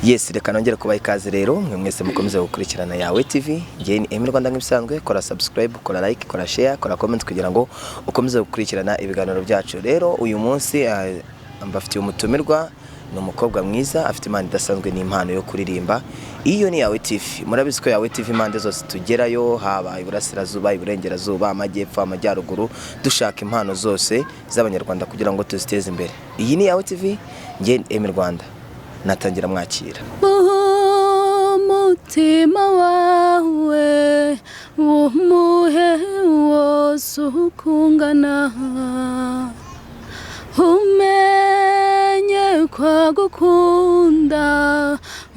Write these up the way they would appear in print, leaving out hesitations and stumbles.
Yes, reka nongere kubaha ikaze rero mwe mwese mukomeze gukurikirana Yawe TV. Njye ni Emile Rwanda nk'ibisanzwe. Kora subscribe, kora like, kora share, kora comment kugira ngo ukomeze gukurikirana ibiganiro byacu. Rero uyu munsi mbafitiye umutumirwa, ni umukobwa mwiza, afite impano idasanzwe n'impano yo kuririmba. Iyo ni Yawe TV. Murabizi ko Yawe TV impande zose tugerayo, haba iburasirazuba, iburengerazuba, amajyepfo, amajyaruguru, dushaka impano zose z'Abanyarwanda kugira ngo tuziteze imbere. Iyi ni Yawe TV, njye ni Emile Rwanda. Natangira mwakira. Umutima wawe umuhe wose ukungana, umenye kwagukunda,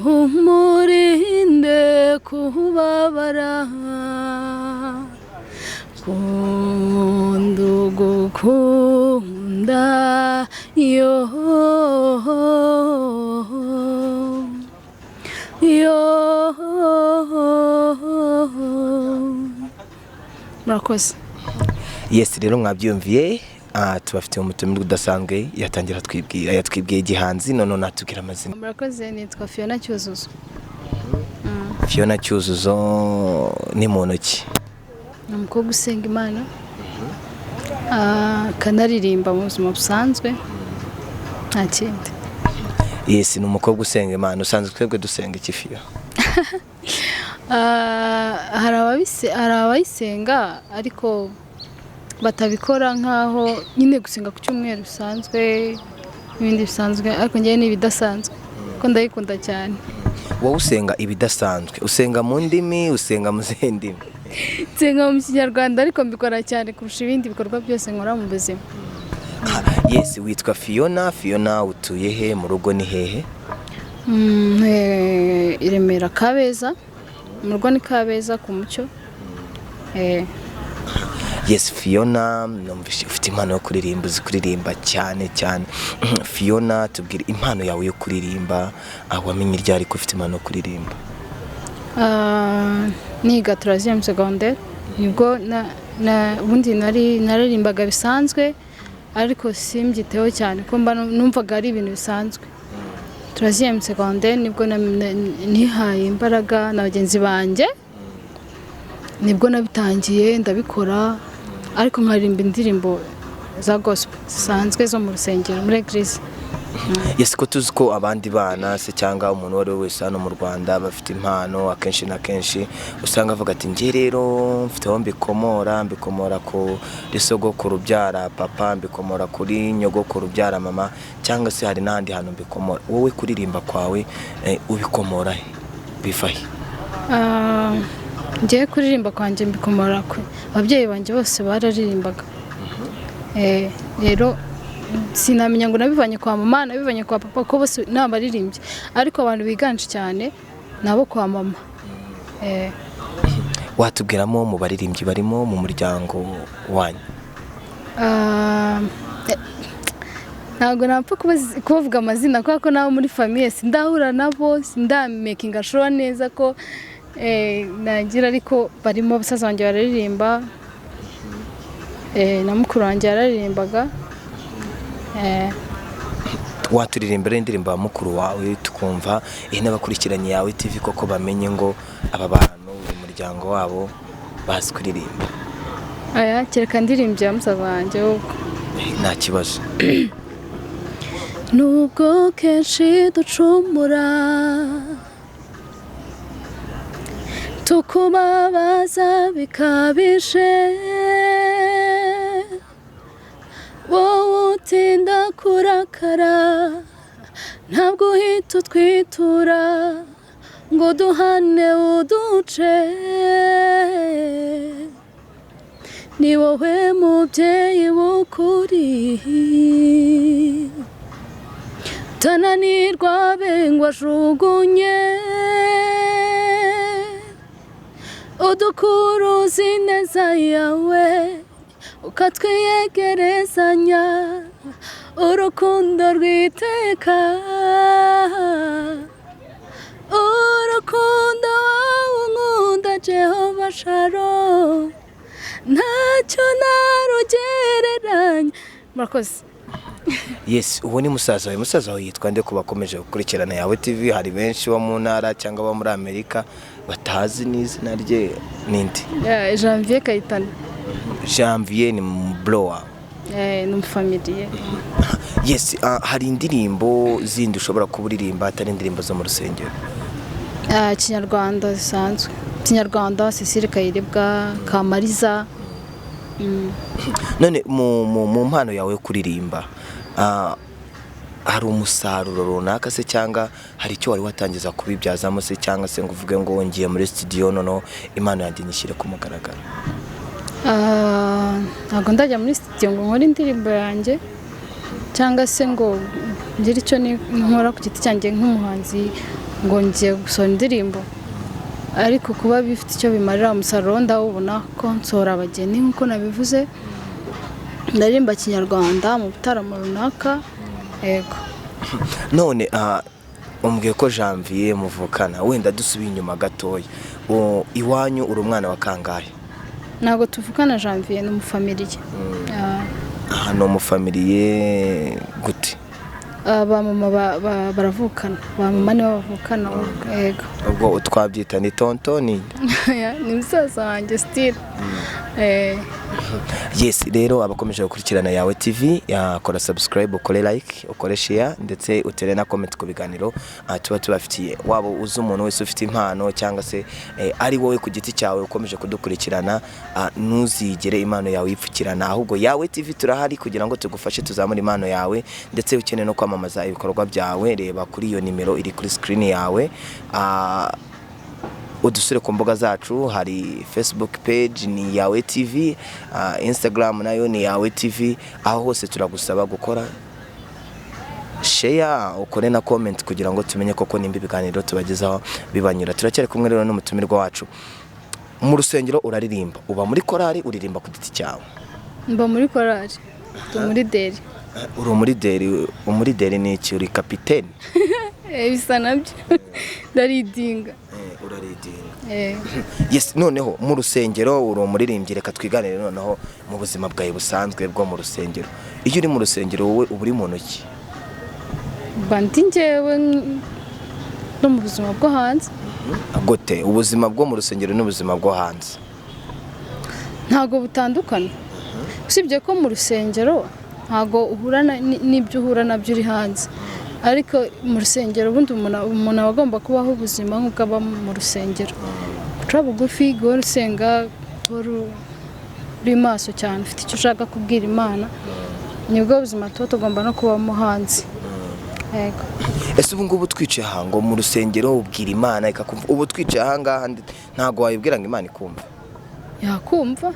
umurinde kubabara. Kunda ugukunda, yo yo. Murakoze. Yes, rero mwabyumviye, tubafitiye umutumirwa udasanzwe. Yatangira twibwira, yatwibwiye igihanzi, none natubwira amazina. Murakoze, nitwa Fiona Cyuzuzo. Fiona Cyuzuzo ni muntu ki? Ni umukobwa usenga Imana, akanaririmba mu buzima busanzwe, nta kindi. Yes, ni umukobwa usenga Imana. Usanzwe twebwe dusenga iki, Fiona? Hari abayisenga ariko batabikora nk'aho nyine gusenga ku cyumweru bisanzwe n'ibindi bisanzwe, ariko njyewe ni ibidasanzwe kuko ndayikunda cyane. Wowe usenga ibidasanzwe, usenga mu ndimi, usenga mu zihe ndimi? Nsenga mu Kinyarwanda, ariko mbikora cyane kurusha ibindi bikorwa byose nkora mu buzima. Yes, witwa Fiona. Fiona, utuye he? Mu rugo ni hehe? I Remera, Kabeza. Mu rugo ni Kabeza ku Mucyo. Yes, Fiona, numvise ufite impano yo kuririmba, uzi kuririmba cyane cyane. Fiona, tubwire impano yawe yo kuririmba. Aho wamenye ryari ko ufite impano yo kuririmba? Niga troisième secondaire nibwo ubundi nari naririmbaga bisanzwe, ariko simbyiteho cyane ko mba numvaga ari ibintu bisanzwe. Troisième secondaire nibwo nihaye imbaraga na bagenzi banjye, nibwo nabitangiye ndabikora, ariko nkaririmba indirimbo za gospel zisanzwe zo mu rusengero, muri église. Yes, ko tuzi ko abandi bana se cyangwa umuntu uwo ari we wese hano mu Rwanda bafite impano, akenshi na kenshi usanga avuga ati: "Njye rero mfite aho mbikomora, mbikomora kuri sogokuru ubyara papa, mbikomora kuri nyogokuru ubyara mama, cyangwa se hari n'ahandi hantu mbikomora." Wowe kuririmba kwawe ubikomora he? Biva he? Njyewe kuririmba kwanjye mbikomora ku ababyeyi banjye, bose bararirimbaga. Rero sinamenya ngo nabivanye kwa mama, nabivanye kwa papa, ko bose ni abaririmbyi, ariko abantu biganje cyane ni abo kwa mama. Watubwiramo mu baririmbyi barimo mu muryango wanyu? Ntabwo napfa kubavuga amazina kubera ko nabo muri famille sindahura nabo, sindamakinga sure neza ko nagira, ariko barimo. Basaza banjye bararirimba, na mukuru wanjye yararirimbaga. Waturirimbira indirimbo ya mukuru wawe tukumva, n'abakurikiranye Yawe TV koko bamenye ngo aba bantu uyu muryango wabo bazi kuririmba. Aya, kereka ndirimbye ya musaza wanjye ahubwo. Nta kibazo. Nubwo kenshi ducumura, tukubabaza bikabije, wowe utinda kurakara, ntabwo uhita utwitura ngo duhane uduce. Ni wowe mubyeyi w'ukuri, utananirwa bengwa ajugunye, udukuruza ineza yawe, ukatwiyegerezanya urukundo rw'iteka. Urukundo wawe unkunda, Jehova Shalom, ntacyo narugereranya. Murakoze. Yes, uwo ni musaza wawe. Musaza wawe yitwa nde? Ku bakomeje gukurikirana Yawe TV, hari benshi bo mu ntara cyangwa bo muri Amerika batazi n'izina rye, ninde? Yeah, Janvier Kayitana. Janvier ni bro wawe? Ni umufamiliye. Yes, hari indirimbo zindi ushobora kuba uririmba atari indirimbo zo mu rusengero? Kinyarwanda zisanzwe, Kinyarwanda, Cecile Kayirebwa, Kamariza. None mu mpano yawe yo kuririmba, hari umusaruro runaka se, cyangwa hari icyo wari watangiza kubibyazamo se, cyangwa se ngo uvuge ngo ngiye muri studio, noneho impano yanjye nyishyire ku mugaragaro? Ntabwo ndajya muri studio ngo nkore indirimbo yanjye, cyangwa se ngo ngire icyo nkora ku giti cyanjye nk'umuhanzi ngo ngiye gusohora indirimbo, ariko kuba bifite icyo bimarira, umusaruro ndawubona ko nsohora abageni nk'uko nabivuze, ndaririmba Kinyarwanda mu bitaramo runaka, yego. None umbwiye ko Janvier muvukana, wenda dusubiye inyuma gatoya, iwanyu uri umwana wa kangahe? Ntabwo tuvukana, Janvier ni umufamiliye. Aha ni umufamiliye gute? Ba mama baravukana, ba mama nibo bavukana, yego. Ubwo twabyita ni tonton ni? Ni musaza wanjye still. Yes, rero abakomeje gukurikirana Yawe TV, yakora subscribe, ukore like, ukore share, ndetse utere na comment ku biganiro tuba tubafitiye. Waba uzi umuntu wese ufite impano, cyangwa se ari wowe ku giti cyawe ukomeje kudukurikirana, ntuzigere impano yawe yipfukirana, ahubwo Yawe TV turahari kugira ngo tugufashe tuzamure impano yawe. Ndetse ukeneye no kwamamaza ibikorwa byawe, reba kuri iyo nimero iri kuri screen yawe, udusure ku mbuga zacu. Hari Facebook page ni Yawe TV, Instagram nayo ni Yawe TV. Aho hose turagusaba gukora share, ukore na comment kugira ngo tumenye koko nimba ibiganiro tubagezaho bibanyura. Turacyari kumwe rero n'umutumirwa wacu. Mu rusengero uraririmba, uba muri korali, uririmba ku giti cyawe? Mba muri korali, ndi umuleader. Uri umuleader? Umuleader ni iki? Uri kapiteni? Bisa nabyo, ndaleadinga. Uraleadinga. Eh. Yes, noneho mu rusengero uri umuririmbyi, reka twiganire noneho mu buzima bwawe busanzwe bwo mu rusengero. Iyo uri mu rusengero, wowe uba uri mu ntoki? Mba ndi njyewe no mu buzima bwo hanze. Gute ubuzima bwo mu rusengero n'ubuzima bwo hanze? Ntabwo butandukana, usibye ko mu rusengero ntabwo uhura n'ibyo uhura nabyo uri hanze, ariko mu rusengero ubundi umuntu aba agomba kubaho ubuzima nk'ubwo aba mu rusengero: guca bugufi, guhora usenga, guhora uri maso cyane, ufite icyo ushaka kubwira Imana. Nibwo buzima tuba tugomba no kubamo hanze, yego. Ese ubu ngubu twicaye aha ngo mu rusengero ubwira Imana ikakumva, ubu twicaye aha ngaha ntabwo wayibwira ngo Imana ikumva? Yakumva.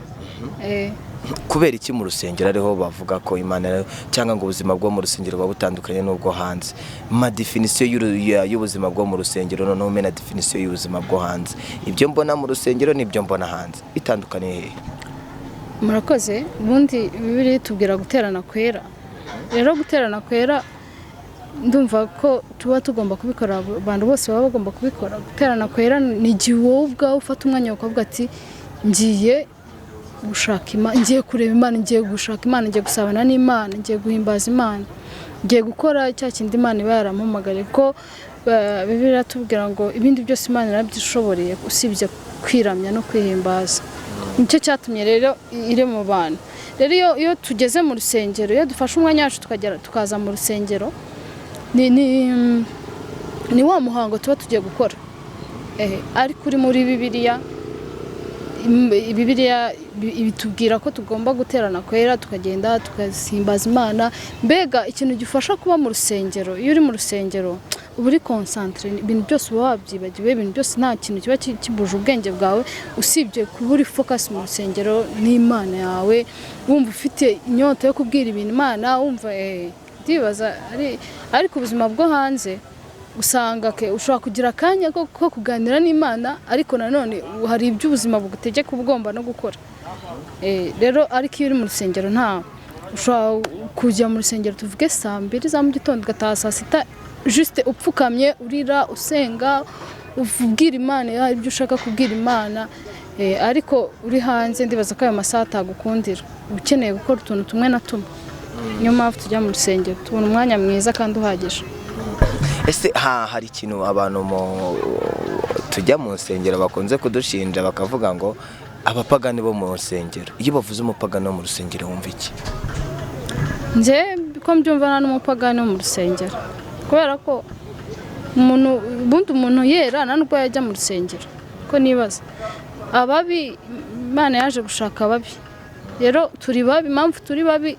Kubera iki mu rusengero ariho bavuga ko Imana cyangwa ngo ubuzima bwo mu rusengero buba butandukanye n'ubwo hanze? Ma définition y'ubuzima bwo mu rusengero, noneho umpe na définition y'ubuzima bwo hanze. Ibyo mbona mu rusengero n'ibyo mbona hanze bitandukaniye hehe? Murakoze. Ubundi Bibiliya itubwira guterana kwera. Rero guterana kwera, ndumva ko tuba tugomba kubikora, abantu bose baba bagomba kubikora. Guterana kwera ni igihe wowe ubwawe ufata umwanya ukavuga ati: "Ngiye gushaka Imana, ngiye kureba Imana, ngiye gushaka Imana, ngiye gusabana n'Imana, ngiye guhimbaza Imana, ngiye gukora cya kindi Imana iba yarampamagariye." Kuko Bibiliya iratubwira ngo ibindi byose Imana yarabyishoboreye usibye kwiramya no kwihimbaza. Nicyo cyatumye rero iri mu bantu. Rero iyo tugeze mu rusengero, iyo dufashe umwanya wacu tukagera, tukaza mu rusengero, ni wa muhango tuba tugiye gukora. Ariko uri muri Bibiliya, Bibiliya ibitubwira ko tugomba guterana kwera, tukagenda tugasimbaza Imana. Mbega ikintu gifasha kuba mu rusengero, iyo uri mu rusengero uba uri concentré, ibintu byose uba wabyibagiwe, ibintu byose, nta kintu kiba kibuje ubwenge bwawe usibye kuba uri focus mu rusengero n'Imana yawe, wumva ufite inyota yo kubwira ibintu Imana, wumva ndibaza ariko ubuzima bwo hanze usanga ushobora kugira akanya ko kuganira n'Imana, ariko nanone hari iby'ubuzima bugutegeka uba ugomba no gukora. Rero ariko iyo uri mu rusengero, nta ushobora kujya mu rusengero, tuvuge saa 2 za mu gitondo, ugataha saa 6, juste upfukamye, urira, usenga, ubwira Imana ibyo ushaka kubwira Imana. Ariko uri hanze, ndibaza ko ayo masaha atagukundira, uba ukeneye gukora utuntu tumwe na tumwe. Niyo mpamvu tujya mu rusengero, tubona umwanya mwiza kandi uhagije. Ese ha hari ikintu abantu tujya mu nsengero bakunze kudushinja, bakavuga ngo abapagani bo mu nsengero? Iyo bavuze umupagani wo mu rusengero, wumva iki? Njye ko mbyumva, nta n'umupagani wo mu rusengero, kubera ko umuntu, ubundi umuntu yera nta nubwo yajya mu rusengero. Ko nibaza ababi, Imana yaje gushaka ababi, rero turi babi. Impamvu turi babi,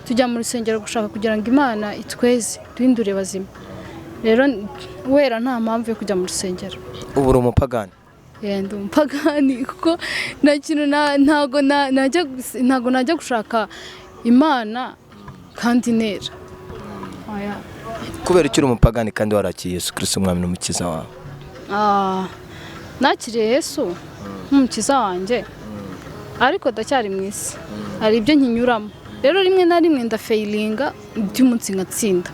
tujya mu rusengero gushaka kugira ngo Imana itweze, duhindure bazima. Rero wera nta mpamvu yo kujya mu rusengero. Ubu uri umupagani? Yenda umupagani, kuko nta kintu ntago najya gushaka Imana kandi nera. Oya. Kubera icyo uri umupagani kandi warakiye Yesu Kristo umwami n'umukiza wawe? Ah, nakiriye Yesu nk'umukiza wanjye, ariko ndacyari mu isi, hari ibyo nkinyuramo. Rero rimwe na rimwe ndafailinga, by'umunsi nkatsinda.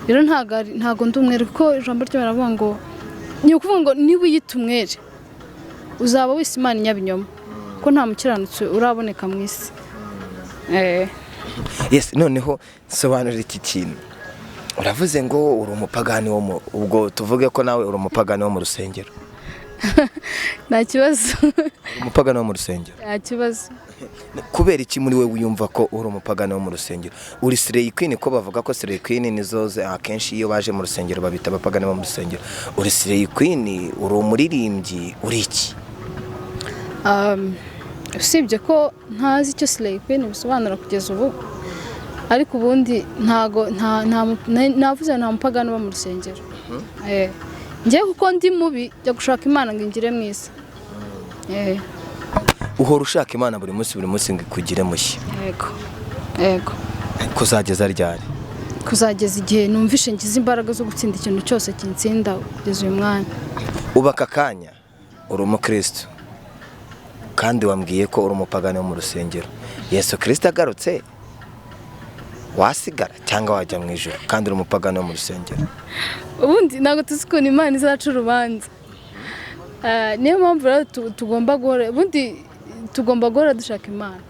Rero ntago ndi umwere, kuko ijambo ryo baravuga ngo, ni ukuvuga ngo niba uyita umwere uzaba wise Imana inyabinyoma, ko nta mukiranutsi uraboneka mu isi. Yes, noneho nsobanurira iki kintu. Uravuze ngo uri umupagani wo mu, ubwo tuvuge ko nawe uri umupagani wo mu rusengero? Nta kibazo. Uri umupagani wo mu rusengero? Nta kibazo. Kubera iki muri we wiyumva ko uri umupagani wo mu rusengero? Uri Slay Queen, ko bavuga ko Slay Queen nizo akenshi iyo baje mu rusengero babita abapagani bo mu rusengero. Uri Slay Queen, uri umuririmbyi, uri iki? Usibye ko ntazi icyo Slay Queen bisobanura kugeza ubu, ariko ubundi ntago nta nta navuze nta mupagani uba mu rusengero. Njye kuko ndi mubi, njya gushaka Imana ngo ingire mwiza. Uhora ushaka Imana buri munsi, buri munsi ngo ikugire mushya? Yego. Kuzageza ryari? Kuzageza igihe numvishe ngize imbaraga zo gutsinda ikintu cyose kinsinda kugeza uyu mwanya. Uba aka kanya uri umukristo kandi wambwiye ko uri umupagani wo mu rusengero. Yesu Kirisito agarutse, wasigara cyangwa wajya mu ijuru kandi uri umupagani wo mu rusengero? Ubundi ntabwo tuzi ukuntu Imana izaca urubanza. Niyo mpamvu rero tugomba guhora, ubundi tugomba guhora dushaka Imana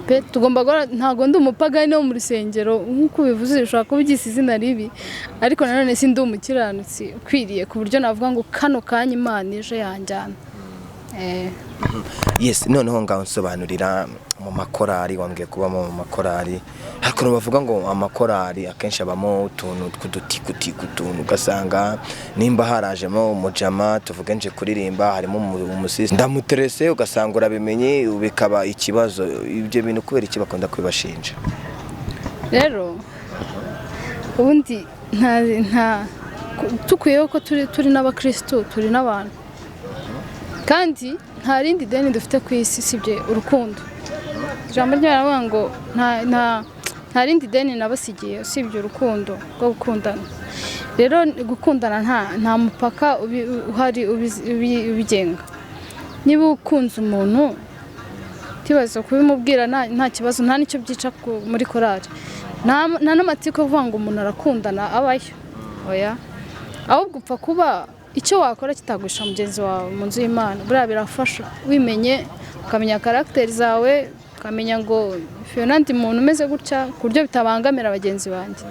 pe, tugomba guhora. Ntabwo ndi umupagani wo mu rusengero nk'uko ubivuze, ushobora kuba ubyise izina ribi, ariko nanone si ndi umukiranutsi ukwiriye ku buryo navuga ngo kano kanya Imana ejo yanjyana. Yes, noneho ngaho nsobanurira mu makorari. Wambwiye kubamo mu makorari, hari ukuntu bavuga ngo amakorari akenshi abamo utuntu tw'udutikutiku, utuntu ugasanga nimba harajemo umujama, tuvuge nje kuririmba, harimo umusisi ndamuterese, ugasanga urabimenye bikaba ikibazo. Ibyo bintu kubera iki bakunda kubibashinja? Rero ubundi nta tukwiyeho ko turi n'abakirisitu, turi n'abantu, kandi nta rindi deni dufite ku isi usibye urukundo. Ijambo ry'Imana riravuga ngo nta rindi deni nabasigiye usibye urukundo rwo gukundana. Rero gukundana nta mupaka uhari ubigenga. Niba ukunze umuntu, tibaza kubimubwira, nta kibazo, nta n'icyo byica muri korari. Nta n'amatsiko kuvuga ngo umuntu arakundana abayo, oya. Ahubwo upfa kuba icyo wakora kitagusha mugenzi wawe mu nzu y'Imana. Buriya birafasha wimenye, ukamenya caractère zawe, ukamenya ngo Fiona ndi muntu umeze gutya, ku buryo bitabangamira bagenzi banjye,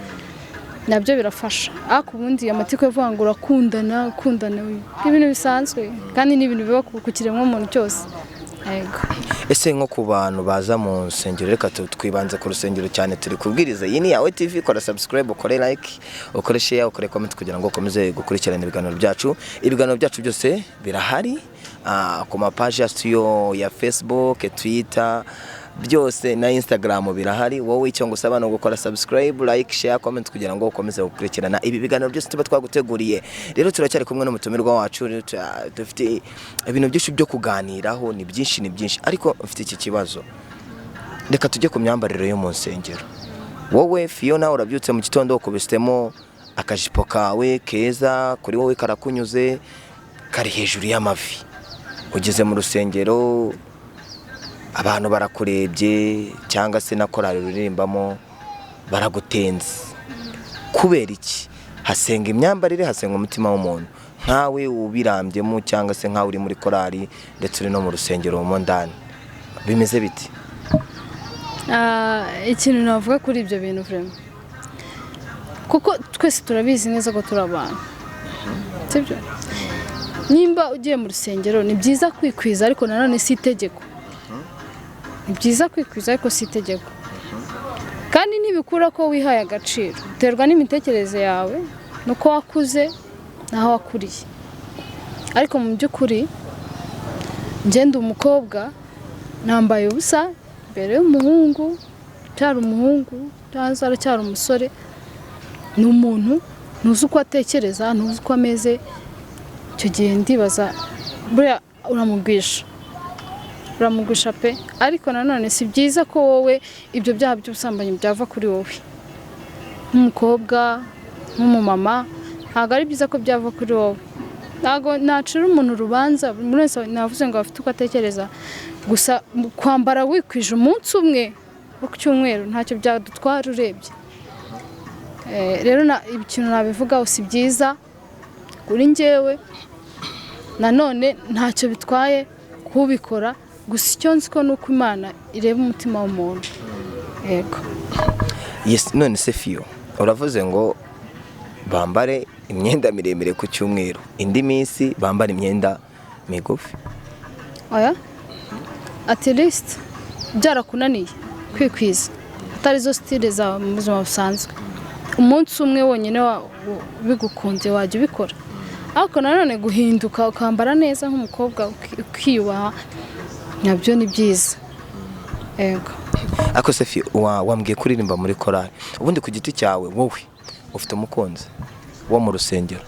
nabyo birafasha. Ariko ubundi amatsiko yo kuvuga ngo urakundana, ukundana, ni ibintu bisanzwe kandi ni ibintu biba ku kiremwamuntu cyose. Yego. Ese nko ku bantu baza mu nsengero, reka twibanze ku rusengero cyane, turi kubwiriza. Iyi ni Yawe TV, kora subscribe, ukore like, ukore share, ukore comment kugira ngo ukomeze gukurikirana ibiganiro byacu. Ibiganiro byacu byose birahari ku mapaji yacu ya Facebook, Twitter, byose na Instagram birahari. Wowe icyo ngusaba ni ugukora subscribe, like, share, comment kugira ngo ukomeze gukurikirana ibi biganiro byose tuba twaguteguriye. Rero turacyari kumwe n'umutumirwa wacu. Rero dufite ibintu byinshi byo kuganiraho, ni byinshi, ni byinshi, ariko mfite iki kibazo. Reka tujye ku myambarire yo mu nsengero. Wowe Fiona, urabyutse mu gitondo, ukubisemo akajipo kawe keza, kuri wowe karakunyuze, kari hejuru y'amavi, ugeze mu rusengero, abantu barakurebye cyangwa se na korali uririmbamo baragutenze. Kubera iki hasenga imyambarire, hasenga umutima w'umuntu? Nkawe ubirambyemo cyangwa se nkawe uri muri korali ndetse uri no mu rusengero mo ndani, bimeze biti? Ikintu navuga kuri ibyo bintu, vraiment, kuko twese turabizi neza ko turi abantu, sibyo? Nimba ugiye mu rusengero, ni byiza kwikwiza, ariko nanone si itegeko. Ni byiza kwikwiza, ariko si itegeko, kandi ntibikura ko wihaye agaciro. Biterwa n'imitekerereze yawe, nuko wakuze n'aho wakuriye. Ariko mu by'ukuri, ngenda umukobwa nambaye ubusa imbere y'umuhungu, cyari umuhungu cyangwa se aracyari umusore, ni umuntu ntuzi uko atekereza, ntuzi uko ameze. Icyo gihe ndibaza, buriya uramugwisha, uramugwisha pe. Ariko nanone si byiza ko wowe ibyo byaha by'ubusambanyi byava kuri wowe nk'umukobwa, nk'umumama. Ntabwo ari byiza ko byava kuri wowe. Ntabwo nacira umuntu urubanza, buri wese navuze ngo afite uko atekereza. Gusa kwambara wikwije umunsi umwe wo ku cyumweru ntacyo byadutwara urebye. Rero ikintu nabivugaho, si byiza kuri njyewe. Nanone ntacyo bitwaye kubikora. Gusa icyo nzi ko ni uko Imana ireba umutima w'umuntu, yego. Yes, none se Fiyo, uravuze ngo bambare imyenda miremire ku cyumweru, indi minsi bambare imyenda migufi? Oya, at least byarakunaniye kwikwiza, atari zo style zawe mu buzima busanzwe, umunsi umwe wonyine bigukunze wajya ubikora. Ariko nanone guhinduka ukambara neza nk'umukobwa, ukiyubaha, nabyo ni byiza, yego. Ariko se Fiyo, wambwiye kuririmba muri korali. Ubundi ku giti cyawe, wowe ufite umukunzi wo mu rusengero?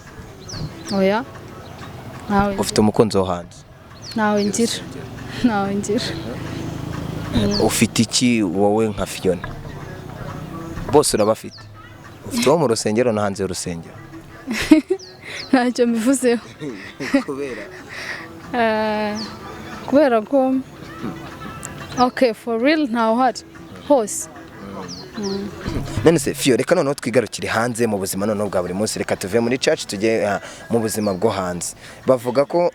Oya, ntawe. Ufite umukunzi wo hanze? Ntawe ngira, ntawe ngira. Ufite iki wowe nka Fiona? Bose urabafite, ufite uwo mu rusengero no hanze y'urusengero. Ntacyo mbivuzeho. Kubera? Kubera ko, okay, for real, ntawe uhari hose. None se Fiyo, reka noneho twigarukire hanze mu buzima noneho bwa buri munsi. Reka tuve muri church tujye mu buzima bwo hanze. Bavuga ko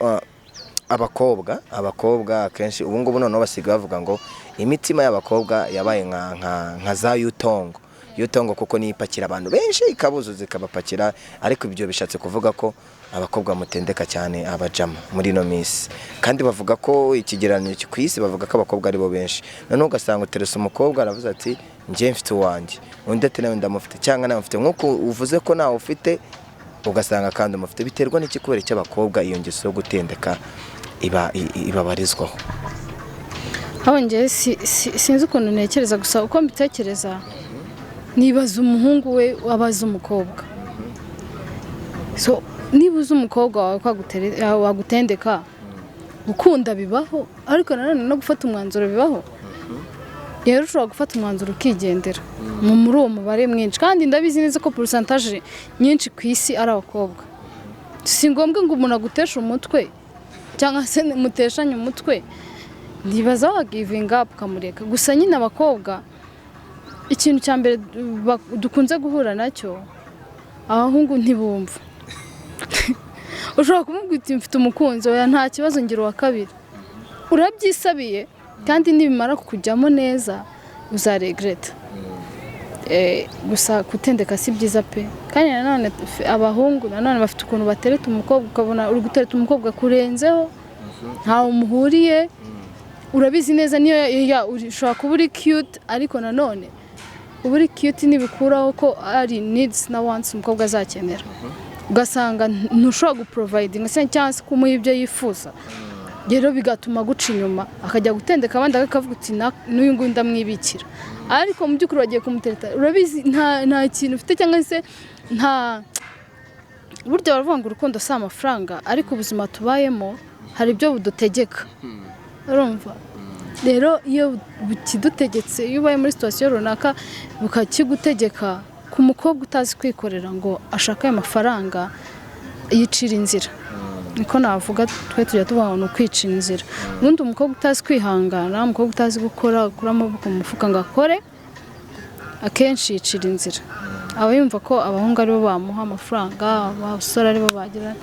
abakobwa akenshi ubu ngubu noneho basigaye bavuga ngo imitima y'abakobwa yabaye nka za Yutong, Yutong, kuko niyo ipakira abantu benshi, ikabuzuza, ikabapakira. Ariko ibyo bishatse kuvuga ko abakobwa mutendeka cyane abajama muri ino minsi. Kandi bavuga ko ikigereranyo ku isi, bavuga ko abakobwa aribo benshi. Noneho ugasanga uterese umukobwa, aravuze ati: "Njye mfite uwanjye", undi ati: "Nawe ndamufite", cyangwa nawe mfite, nk'uko uvuze ko nawe ufite, ugasanga kandi umufite. Biterwa n'iki? Kubera icyo abakobwa iyo ngeso yo gutendeka iba ibabarizwaho? Aho njyewe sinzi ukuntu ntekereza. Gusa uko mbitekereza, nibaza umuhungu we wabaza umukobwa. So niba uzi umukobwa wawe ko wagutendeka, gukunda bibaho, ariko nanone no gufata umwanzuro bibaho. Rero ushobora gufata umwanzuro ukigendera muri uwo mubare mwinshi. Kandi ndabizi neza ko pourcentage nyinshi ku isi ari abakobwa. Si ngombwa ngo umuntu aguteshe umutwe cyangwa se muteshanye umutwe. Ntibaza, wagivinga up ukamureka. Gusa nyine abakobwa, ikintu cya mbere dukunze guhura nacyo, abahungu ntibumva. Ushobora kumubwira uti: "Mfite umukunzi." "Oya, nta kibazo, ngira uwa kabiri." Urabyisabiye, kandi nibimara kukujyamo neza uzaregreta. Gusa gutendeka si byiza pe. Kandi nanone abahungu nanone bafite ukuntu batereta umukobwa, ukabona uri gutereta umukobwa kurenzeho, ntawe muhuriye. Urabizi neza, niyo ushobora kuba uri cute, ariko nanone uba uri cute ntibikuraho ko ari needs na wants umukobwa azakenera, ugasanga ntushobora guprovidinga se cyangwa se kumuha ibyo yifuza. Rero bigatuma aguca inyuma, akajya gutendeka abandi, akavuga uti: "N'uyu nguyu ndamwibikira." Ariko mu by'ukuri wagiye kumutereta, urabizi nta kintu ufite cyangwa se nta. Burya baravuga ngo urukundo si amafaranga, ariko ubuzima tubayemo hari ibyo budutegeka. Urumva rero, iyo bukidutegetse, iyo ubaye muri situation runaka bukakigutegeka, ku mukobwa utazi kwikorera ngo ashake ayo mafaranga, yicira inzira. Niko navuga. Twe tujya tuvuga ngo ni ukwicira inzira. Ubundi umukobwa utazi kwihangana, umukobwa utazi gukora, gukura amaboko mu mufuka ngo akore, akenshi yicira inzira. Aba yumva ko abahungu aribo bamuha amafaranga, abasore aribo bagira.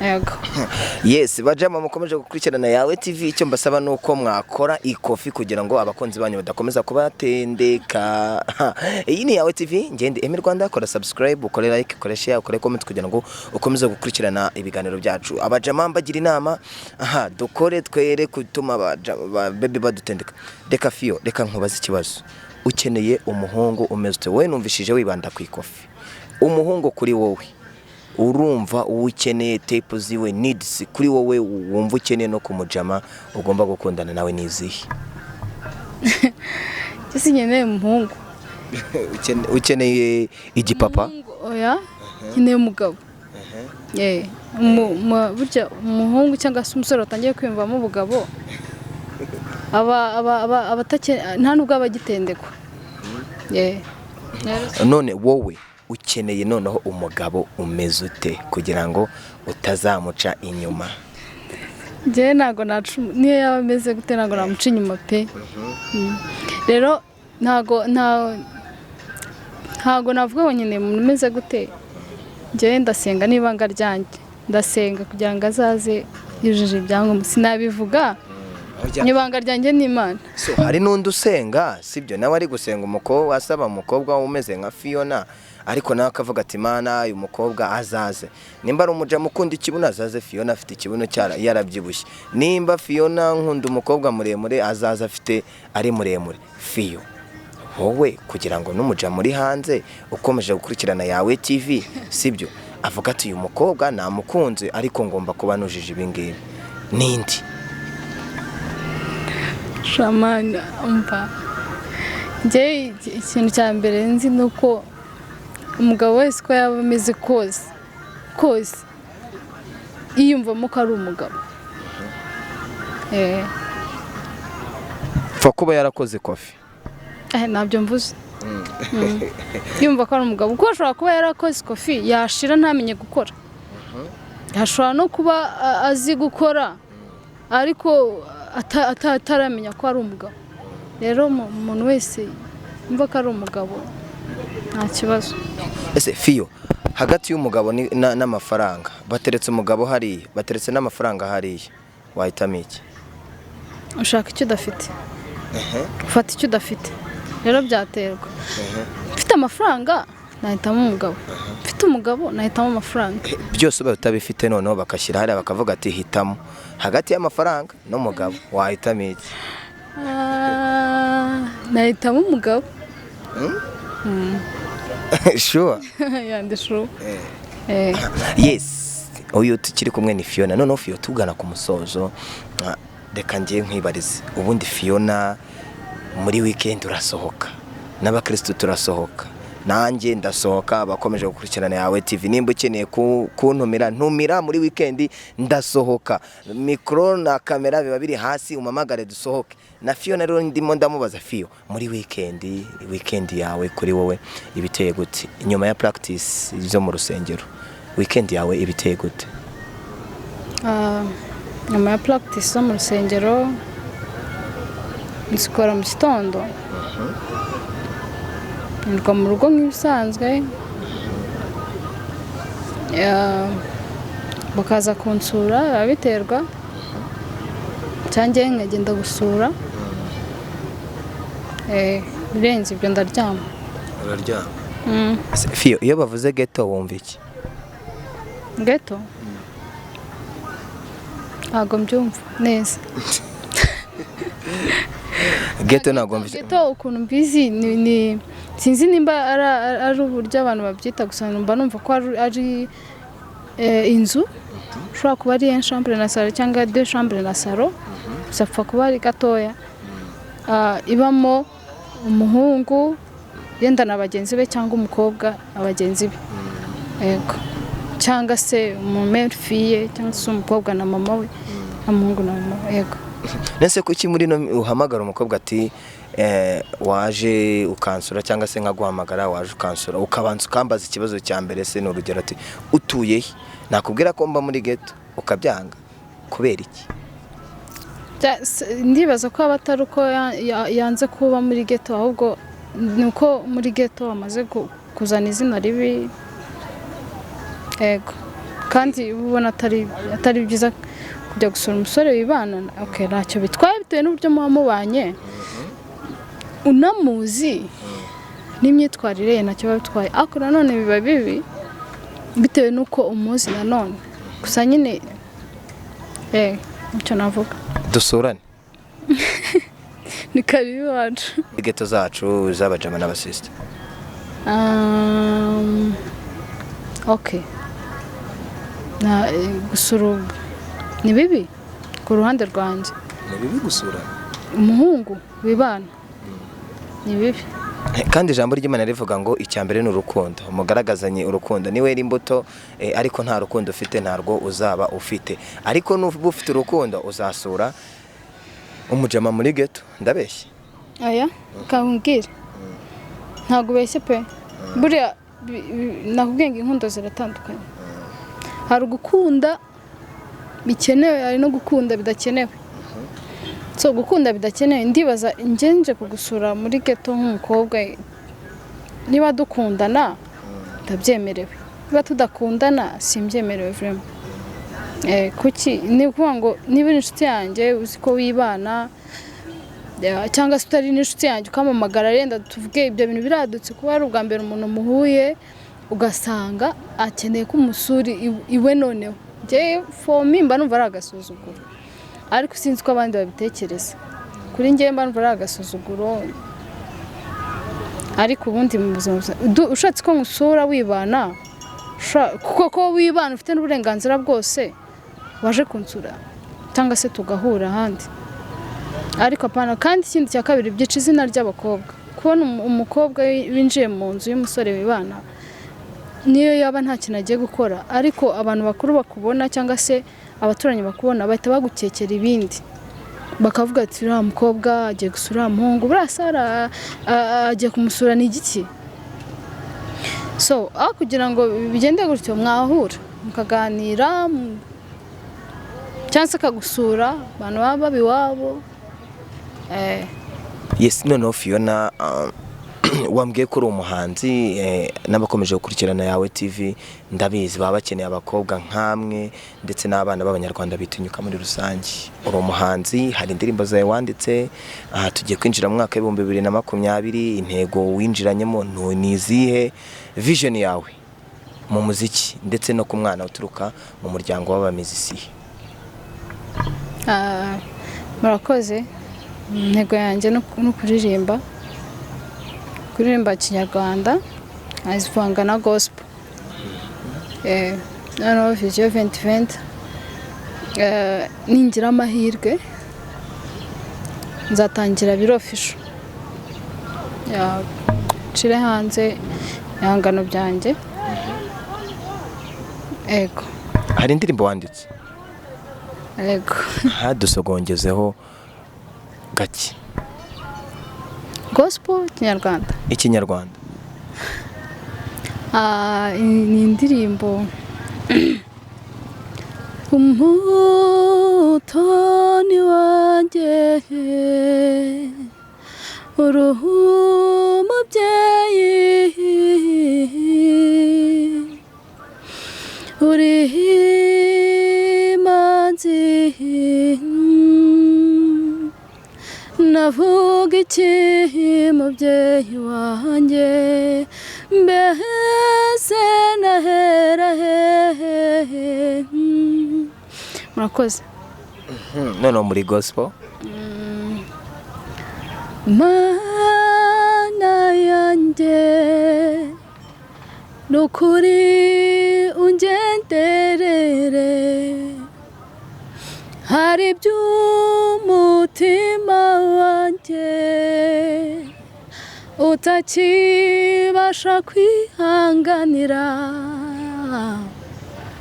Yego. Yes, bajama mukomeje gukurikirana Yawe TV, icyo mbasaba ni uko mwakora ikofi kugira ngo abakunzi banyu badakomeza kubatendeka. Iyi ni Yawe TV, ngende Emi Rwanda, kora subscribe, ukore like, ukore share, ukore comment kugira ngo ukomeze gukurikirana ibiganiro byacu. Abajama mbagira inama, aha dukore twere gutuma ba baby badutendeka. Reka Fiyo, reka nkubaze ikibazo. Ukeneye umuhungu umeze ute? Wowe numvishije wibanda ku ikofi. Umuhungu kuri wowe urumva uwo ukeneye, type ziwe, needs kuri wowe wumva ukeneye no kumujama ugomba gukundana nawe ni izihe? Ese nkeneye umuhungu? Ukeneye igipapa? Umuhungu, oya, nkeneye umugabo. Burya umuhungu cyangwa se umusore watangiye kwiyumvamo ubugabo aba nta nubwo aba agitendekwa. None wowe ukeneye noneho umugabo umeze ute kugira ngo utazamuca inyuma? Njyewe ntabwo naca, niyo yaba ameze gute ntabwo namuca inyuma pe. Rero ntago navuga ngo nkeneye umuntu umeze gute. Njyewe ndasenga n'ibanga ryanjye, ndasenga kugira ngo azaze yujuje ibyangombwa. Sinabivuga, ibanga ryanjye ni Imana. So, hari n'undi usenga, sibyo, nawe ari gusenga umukobwa, asaba umukobwa umeze nka Fiona, ariko nawe akavuga ati: "Mana, uyu mukobwa azaze, nimba ari umujama ukunda ikibuno azaze Fiona afite ikibuno yarabyibushye, nimba Fiona nkunda umukobwa muremure azaze afite ari muremure." Fiyo, wowe kugira ngo n'umujama uri hanze ukomeje gukurikirana Yawe TV, sibyo, avuga ati: "Uyu mukobwa namukunze ariko ngomba kuba nujije ibi ngibi," nindi? Shamana, umva, njye ikintu cya mbere nzi ni uko umugabo wese uko yaba ameze kose yiyumvamo ko ari umugabo. Pfa kuba yarakoze kofi? Ntabyo mvuze. Yumva ko ari umugabo kuko ashobora kuba yarakoze kofi yashira ntamenye gukora, ashobora no kuba azi gukora ariko ataramenya ko ari umugabo. Rero umuntu wese yumva ko ari umugabo nta kibazo. Ese Fiyo, hagati y'umugabo n'amafaranga, bateretse umugabo hariya, bateretse n'amafaranga hariya, wahitamo iki? Ushaka icyo udafite, ufata icyo udafite. Rero byaterwa. Mfite amafaranga nahitamo umugabo, mfite umugabo nahitamo amafaranga. Byose ubaye utabifite, noneho bakashyira hariya bakavuga ati: "Hitamo hagati y'amafaranga n'umugabo," wahitamo iki? Nahitamo umugabo. Sure? Yandi sure. Yes, uyu tukiri kumwe ni Fiona. Noneho Fiona, tugana ku musozo, reka ngiye nkwibarize. Ubundi Fiona, muri weekend urasohoka? N'abakristo turasohoka, nanjye ndasohoka. Abakomeje gukurikirana Yawe TV, nimba ukeneye kuntumira, ntumira muri weekend, ndasohoka. Mikoro na kamera biba biri hasi, umamagare dusohoke. Na Fiona rero ndimo ndamubaza. Fiyo, muri weekend, weekend yawe kuri wowe ibiteye gute? Nyuma ya practice zo mu rusengero, weekend yawe ibiteye gute? Nyuma ya practice zo mu rusengero nzikora mu gitondo, nirwa mu rugo nk'ibisanzwe. Bakaza kunsura, biba biterwa, cyangwa nkagenda gusura. Ibirenze ibyo ndaryama. Uraryama. Fiyo, iyo bavuze ghetto wumva iki? Ghetto ntabwo mbyumva neza. Ghetto ntabwo mva. Ghetto ukuntu mbizi ni sinzi nimba ari uburyo abantu babyita gusa, numva ko ari inzu ushobora kuba ari chambre na salon cyangwa deux chambres na salon, gusa apfa kuba ari gatoya. Ibamo umuhungu yenda na bagenzi be cyangwa umukobwa na bagenzi be, yego, cyangwa se umumère fille cyangwa se umukobwa na mama we, umuhungu na mama we, yego. Nese kuki muri no uhamagara umukobwa ati waje ukansura, cyangwa se nkaguhamagara waje ukansura, ukabanza ukambaza ikibazo cya mbere, se ni urugero, ati: "Utuye he?" Nakubwira ko mba muri ghetto ukabyanga, kubera iki? Ndibaza ko aba atari uko yanze kuba muri ghetto, ahubwo ni uko muri ghetto bamaze kuzana izina ribi, yego. Kandi uba ubona atari byiza kujya gusura umusore wibana. Okay, ntacyo bitwaye bitewe n'uburyo muba mubanye, unamuzi n'imyitwarire ye, ntacyo biba bitwaye. Ariko nanone biba bibi bitewe n'uko umuzi nanone. Gusa nyine icyo navuga. Dusurane. Ni karibu iwacu. Ghetto zacu z'abajama n'abasisita. Okay. Gusura ni bibi ku ruhande rwanjye. Ni bibi gusura umuhungu wibana, ni bibi. Kandi ijambo ry'Imana rivuga ngo icya mbere ni urukundo, mugaragazanye urukundo. Niwera imbuto ariko nta rukundo ufite, ntarwo uzaba ufite. Ariko nuba ufite urukundo, uzasura umujama muri ghetto. Ndabeshye? Aya kambwira, ntabwo ubeshye pe. Buriya nakubwiye ngo inkundo ziratandukanye. Hari ugukunda bikenewe, hari no gukunda bidakenewe. So gukunda bidakenewe, ndibaza ngenje kugusura muri ghetto nk'umukobwa, niba dukundana ndabyemerewe, niba tudakundana simbyemerewe vraiment. Kuki? Ni ukuvuga ngo niba uri inshuti yanjye uzi ko wibana, cyangwa se utari n'inshuti yanjye ukampamagara, yenda tuvuge ibyo bintu biradutse kuba ari ubwa mbere umuntu muhuye, ugasanga akeneye ko umusura iwe, noneho njyewe for me mba numva ari agasuzuguro. Ariko sinzi ko abandi babitekereza. Kuri njyewe mba numva ari agasuzuguro. Ariko ubundi mu buzima ushatse ko nkusura wibana, kuko ko wibana ufite n'uburenganzira bwose, waje kunsura cyangwa se tugahura ahandi, ariko apana. Kandi ikindi cya kabiri, byica izina ry'abakobwa. Kubona umukobwa winjiye mu nzu y'umusore wibana, niyo yaba nta kintu agiye gukora, ariko abantu bakuru bakubona cyangwa se abaturanyi bakubona, bahita bagukekera ibindi, bakavuga ati: "Uriya mukobwa agiye gusura uriya muhungu, buriya Sara agiye kumusura ni igiki?" So aho kugira ngo bigende gutyo, mwahura mukaganira, cyangwa se akagusura, abantu baba baba iwabo. Yes, noneho Fiona, wambwiye ko uri umuhanzi, n'abakomeje gukurikirana Yawe TV ndabizi baba bakeneye abakobwa nk'amwe ndetse n'abana b'Abanyarwanda bitinyuka muri rusange. Uri umuhanzi, hari indirimbo zawe wanditse. Aha tugiye kwinjira mu mwaka wa 2020. Intego winjiranyemo ni izihe? Vision yawe mu muziki ndetse no ku mwana uturuka mu muryango w'abamizisiye? Murakoze. Intego yanjye ni ukuririmba, kuririmba Kinyarwanda nkazivanga na gospel. Noneho vision 2020, ningira amahirwe nzatangira biri official, nshire hanze ibihangano byanjye, ego. Hari indirimbo wanditse? Ego. Hadusogongezeho gake. Gospel, Kinyarwanda? Ikinyarwanda. Ni indirimbo "Umutoni wanjye, uruhu umubyeyi, uri imanzi, navuga iki mubyeyi wanjye, mbese nahera hehe?" Murakoze. Noneho muri gospel? Mana yanjye, ni ukuri ungenderere, hari iby'umutima wanjye utakibasha kwihanganira.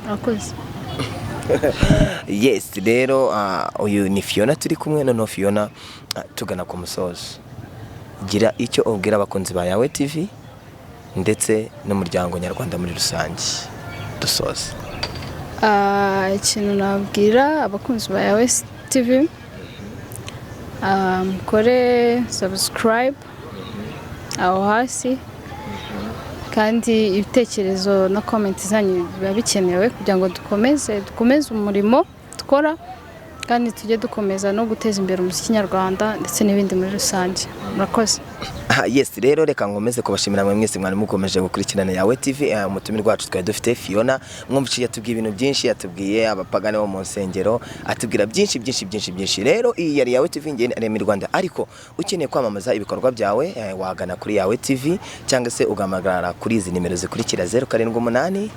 Murakoze. Yes, rero uyu ni Fiona turi kumwe. Noneho Fiona, tugana ku musozo, gira icyo ubwira abakunzi ba Yawe TV ndetse n'umuryango nyarwanda muri rusange, dusoze. Ikintu nabwira abakunzi ba Yawe TV, mukore subscribe aho hasi. Kandi ibitekerezo na comment zanyu biba bikenewe kugira ngo dukomeze umurimo dukora, kandi tujye dukomeza no guteza imbere umuziki nyarwanda ndetse n'ibindi muri rusange. Murakoze. Ah, yes, rero reka nkomeze kubashimira mwe mwese mwari mukomeje gukurikirana Yawe TV. Umutumirwa wacu twari dufite Fiona, mwumvise yatubwiye ibintu byinshi, yatubwiye abapagani bo mu nsengero, atubwira byinshi byinshi byinshi byinshi. Rero iyi yari Yawe TV, ngene Remy Rwanda. Ariko ukeneye kwamamaza ibikorwa byawe, wagana kuri Yawe TV cyangwa se ugahamagara kuri izi nimero zikurikira: 078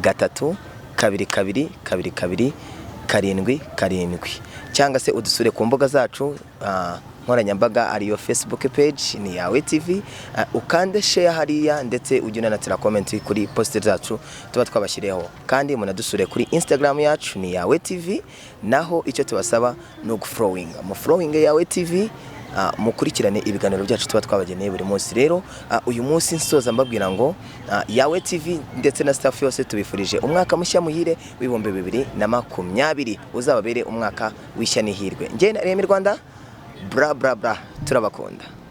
3 2 2 2 2 7 7, cyangwa se udusure ku mbuga zacu nkoranyambaga, ariyo Facebook page ni Yawe TV, ukande share hariya, ndetse ujye unanatira comment kuri post zacu tuba twabashyiriyeho. Kandi munadusure kuri Instagram yacu ni Yawe TV, naho icyo tubasaba ni ugufollowinga, mu following Yawe TV, mukurikirane ibiganiro byacu tuba twabageneye buri munsi. Rero uyu munsi nsoza mbabwira ngo Yawe TV ndetse na staff yose tubifurije umwaka mushya muhire w'2020, uzababere umwaka w'ishya n'ihirwe. Njye na Remy Rwanda, bra bra bra, turabakunda.